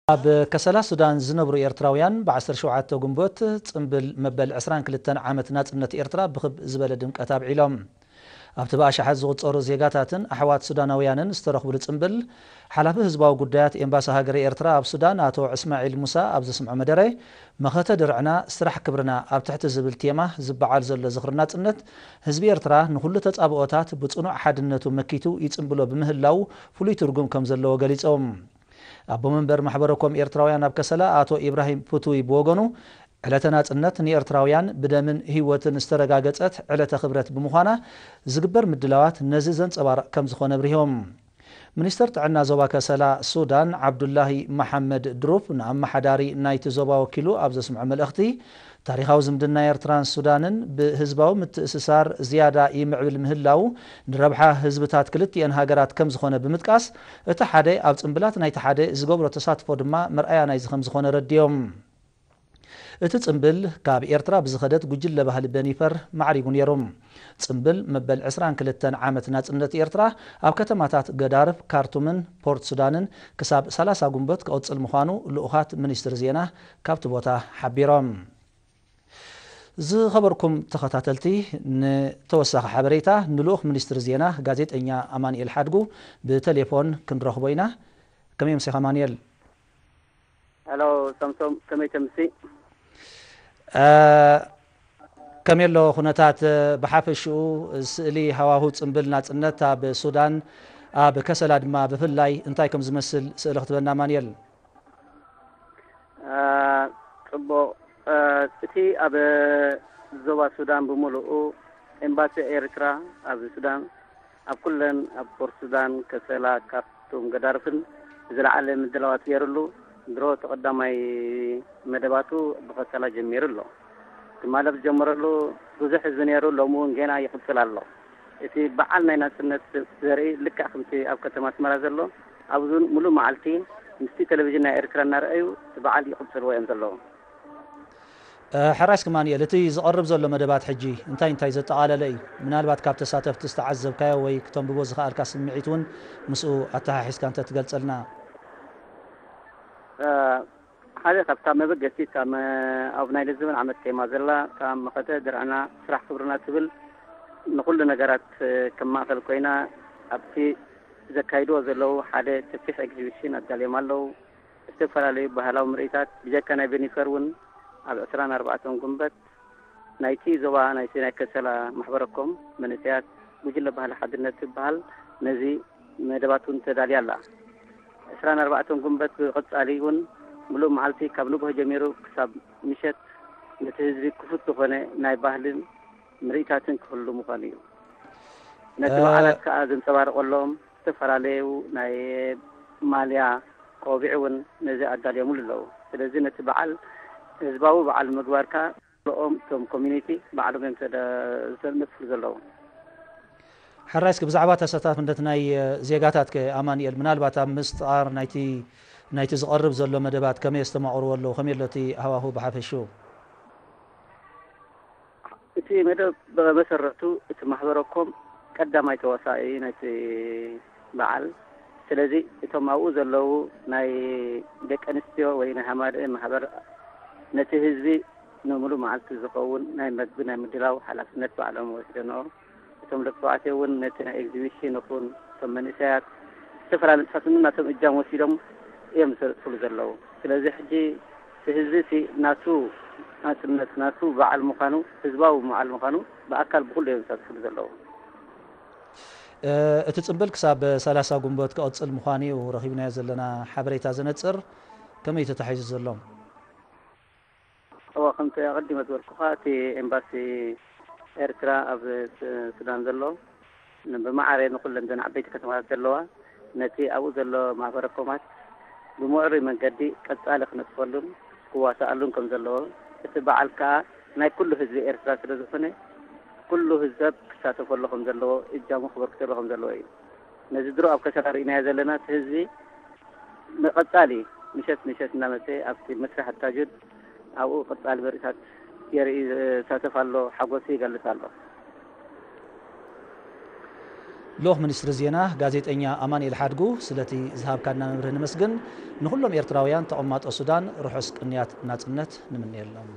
ኣብ ከሰላ ሱዳን ዝነብሩ ኤርትራውያን ብ ዓሰርተ ሸውዓተ ጉንቦት ጽምብል መበል ዕስራን ክልተን ዓመት ናጽነት ኤርትራ ብኽብ ዝበለ ድምቀት ኣብዒሎም። ኣብቲ ብኣሽሓት ዝቑጸሩ ዜጋታትን ኣሕዋት ሱዳናውያንን ዝተረኽብሉ ጽምብል፣ ሓላፊ ህዝባዊ ጉዳያት ኤምባሲ ሃገረ ኤርትራ ኣብ ሱዳን ኣቶ እስማዒል ሙሳ ኣብ ዘስምዖ መደረ፣ መኸተ ድርዕና ስራሕ ክብርና ኣብ ትሕቲ ዝብል ቴማ ዝበዓል ዘሎ ዝኽሪ ናጽነት፣ ህዝቢ ኤርትራ ንኹሉ ተጻብኦታት ብጽኑዕ ሓድነቱ መኪቱ ይጽምብሎ ብምህላው ፍሉይ ትርጉም ከም ዘለዎ ገሊጾም። ኣቦ መንበር ማሕበረ ኮም ኤርትራውያን ኣብ ከሰላ ኣቶ ኢብራሂም ፍቱይ ብወገኑ፣ ዕለተ ናጽነት ንኤርትራውያን ብደምን ህይወትን ዝተረጋገጸት ዕለተ ክብረት ብምዃና፣ ዝግበር ምድላዋት ነዚ ዘንጸባርቕ ከም ዝኾነ ኣብሪሆም። ሚኒስተር ጥዕና ዞባ ከሰላ ሱዳን ዓብዱላሂ መሓመድ ድሩፍ ንኣመሓዳሪ ናይቲ ዞባ ወኪሉ ኣብ ዘስምዖ መልእኽቲ፣ ታሪኻዊ ዝምድና ኤርትራን ሱዳንን ብህዝባዊ ምትእስሳር ዝያዳ ይምዕብል ምህላው ንረብሓ ህዝብታት ክልቲኤን ሃገራት ከም ዝኾነ ብምጥቃስ፣ እቲ ሓደ ኣብ ጽምብላት ናይቲ ሓደ ዝገብሮ ተሳትፎ ድማ መርኣያ ናይዚ ከም ዝኾነ ረድዮም። እቲ ጽምብል ካብ ኤርትራ ብዝኸደት ጉጅለ ባህሊ በኒፈር ማዕሪጉ ነይሩ። ጽምብል መበል ዕስራን ክልተን ዓመት ናጽነት ኤርትራ ኣብ ከተማታት ገዳርፍ፣ ካርቱምን ፖርት ሱዳንን ክሳብ ሰላሳ ጉንበት ክቕጽል ምዃኑ ልኡኻት ሚኒስትሪ ዜና ካብቲ ቦታ ሓቢሮም። ዝኸበርኩም ተኸታተልቲ፣ ንተወሳኺ ሓበሬታ ንልኡኽ ሚኒስትሪ ዜና ጋዜጠኛ ኣማኑኤል ሓድጉ ብቴሌፎን ክንረኽቦ ኢና። ከመይ ኣምሲኻ ኣማኑኤል? ሄሎ ሰምሶም፣ ከመይ ተምሲ? እ፣ ከመይ ኣሎ ኩነታት፣ እ፣ ብሓፈሽኡ ስእሊ ሃዋሁ ጽምብል ናጽነት ኣብ ሱዳን፣ ኣብ ከሰላ ድማ ብፍላይ እንታይ ከም ዝመስል ስእሊ ክትበና ኣማኑኤል? እ፣ ጽቡቕ። እ፣ እቲ ኣብ ዞባ ሱዳን ብምሉኡ ኤምባሲ ኤርትራ ኣብ ሱዳን ኣብ ኩለን ኣብ ፖርት ሱዳን፣ ከሰላ፣ ካርቱም፣ ገዳርፍን ዝለዓለ ምድላዋት ገይሩሉ፣ ድሮ እቲ ቀዳማይ መደባቱ ብኸሰላ ጀሚሩ ኣሎ። ትማሊ ኣብ ዝጀመረሉ ብዙሕ ህዝቢ ነይሩ፣ ሎሚ እውን ገና ይቕጽል ኣሎ። እቲ በዓል ናይ ናጽነት ዘርኢ ልክዕ ከምቲ ኣብ ከተማ ኣስመራ ዘሎ፣ ኣብዚ እውን ሙሉእ መዓልቲ ምስቲ ቴሌቪዥን ናይ ኤርትራ እናረኣዩ እቲ በዓል ይቕጽልዎ እዮም ዘለዉ። እ፣ ሕራይ እስኪ ኣማኑኤል፣ እቲ ዝቐርብ ዘሎ መደባት ሕጂ እንታይ እንታይ ዘጠቓለለ እዩ? ምናልባት ካብ ተሳተፍቲ ዝተዓዘብካዮ ወይ ክተንብቦ ዝኸኣልካ ስምዒት እውን ምስኡ ኣተሓሒዝካ እንተ ትገልጸልና። እ፣ ሓደ ካብታ መበገሲት እታ መ-፣ ኣብ ናይ ለዘበን ዓመት ቴማ ዘላ እታ መኸተ ድርዕና ስራሕ ክብርና ትብል ንኹሉ ነገራት፣ እ፣ ከም ማእከል ኮይና ኣብቲ ዘካይድዎ ዘለዉ ሓደ ሰፊሕ ኤግዚቢሽን ኣዳልዮም ኣለዉ። ዝተፈላለዩ ባህላዊ ምርኢታት ብጀካ ናይ በኒፈር እውን ኣብ ዕስራን ኣርባዕተን ጉንበት ናይቲ ዞባ ናይቲ ናይ ከሰላ ማሕበረኮም መንእሰያት ጉጅለ ባህሊ ሓድነት ትበሃል ነዚ መደባት እውን ተዳልያ ኣላ። ዕስራን ኣርባዕተን ጉንበት ብቐጻሊ እውን ምሉእ መዓልቲ ካብ ንግሆ ጀሚሩ ክሳብ ምሸት ነቲ ህዝቢ ክፉት ዝኾነ ናይ ባህልን ምርኢታትን ክህሉ ምዃኑ እዩ። ነቲ እ፣ በዓላት ከኣ ዘንጸባርቐሎም ዝተፈላለዩ ናይ ማልያ፣ ቆቢዕ እውን ነዚ ኣዳልዮምሉ ኣለዉ። ስለዚ ነቲ በዓል ህዝባዊ በዓል ምግባር ከኣ ኩሎም እቶም ኮሚኒቲ ባዕሎም እዮም ተደ-፣ ዘነጥፍሉ ዘለዉ። ሕራይ እስኪ ብዛዕባ ተሳታፍነት ናይ፣ እ፣ ዜጋታት ከ ኣማኑኤል፣ ምናልባት ኣብ ምስጣር ናይቲ ናይቲ ዝቐርብ ዘሎ መደባት ከመይ የስተማቕርዎ ኣለዉ? ከመይ ኣሎ እቲ ሃዋሁ ብሓፈሽኡ? እቲ መደብ ብመሰረቱ እቲ ማሕበረኮም ቀዳማይ ተዋሳኢ ናይቲ በዓል። ስለዚ እቶም ኣብኡ ዘለዉ ናይ ደቂ ኣንስትዮ ወይ ናይ ሃማደኤ ማሕበር ነቲ ህዝቢ ንምሉእ መዓልቲ ዝኸውን ናይ መግቢ ናይ ምድላው ሓላፍነት ባዕሎም ወሲዶምዎ። እቶም ደቂ ተባዕትዮ እውን ነቲ ናይ ኤግዚቢሽን ይኹን እቶም መንእሰያት ዝተፈላለዩ ንጥፈታት እውን ናቶም እጃም ወሲዶም እዮም ዝሰርሕሉ ዘለዉ። ስለዚ ሕጂ እቲ ህዝቢ እቲ ናቱ ናጽነት ናቱ በዓል ምዃኑ፣ ህዝባዊ በዓል ምዃኑ ብኣካል ብኹሉ እዮም ዝሳተፍሉ ዘለዉ። እ፣ እቲ ጽምብል ክሳብ ሰላሳ ጉንበት ክቕጽል ምዃኑ እዩ ረኺብናዮ ዘለና ሓበሬታ ዘነጽር። ከመይ እዩ ተታሒዙ ዘሎ? እወ፣ ከምቲ ኣቐዲመ ዝበልኩኻ፣ እቲ ኤምባሲ ኤርትራ ኣብ ስ-፣ ሱዳን ዘሎ ን-፣ ብማዕረ ንኹለን ዘን ዓበይቲ ከተማታት ዘለዋ ነቲ ኣብኡ ዘሎ ማሕበረ ኮማት ብምዕሩይ መንገዲ ቀጻሊ ክነጥፈሉን ክዋሳኣሉን ከም ዘለዎ፣ እቲ በዓል ከኣ ናይ ኩሉ ህዝቢ ኤርትራ ስለ ዝኾነ፣ ኩሉ ህዝብ ክሳተፈሉ ከም ዘለዎ፣ እጃሙ ክበርክተሉ ከም ዘለዎ እዩ። ነዚ ድሮ ኣብ ከሰላ ርኢናዮ ዘለና፣ እቲ ህዝቢ ንቐጻሊ ምሸት ምሸት እናመጸ ኣብቲ መስርሕ ኣታጁድ ኣብኡ ቀጻሊ ምርኢታት የርኢ፣ ይሳተፍ ኣሎ፣ ሓጎሱ ይገልጽ ኣሎ። ልኡኽ ሚኒስትሪ ዜና ጋዜጠኛ ኣማኑኤል ሓድጉ፣ ስለቲ ዝሃብካና መብርሂ ነመስግን። ንኹሎም ኤርትራውያን ተቐማጦ ሱዳን ርሑስ ቅንያት ናጽነት ንምነየሎም።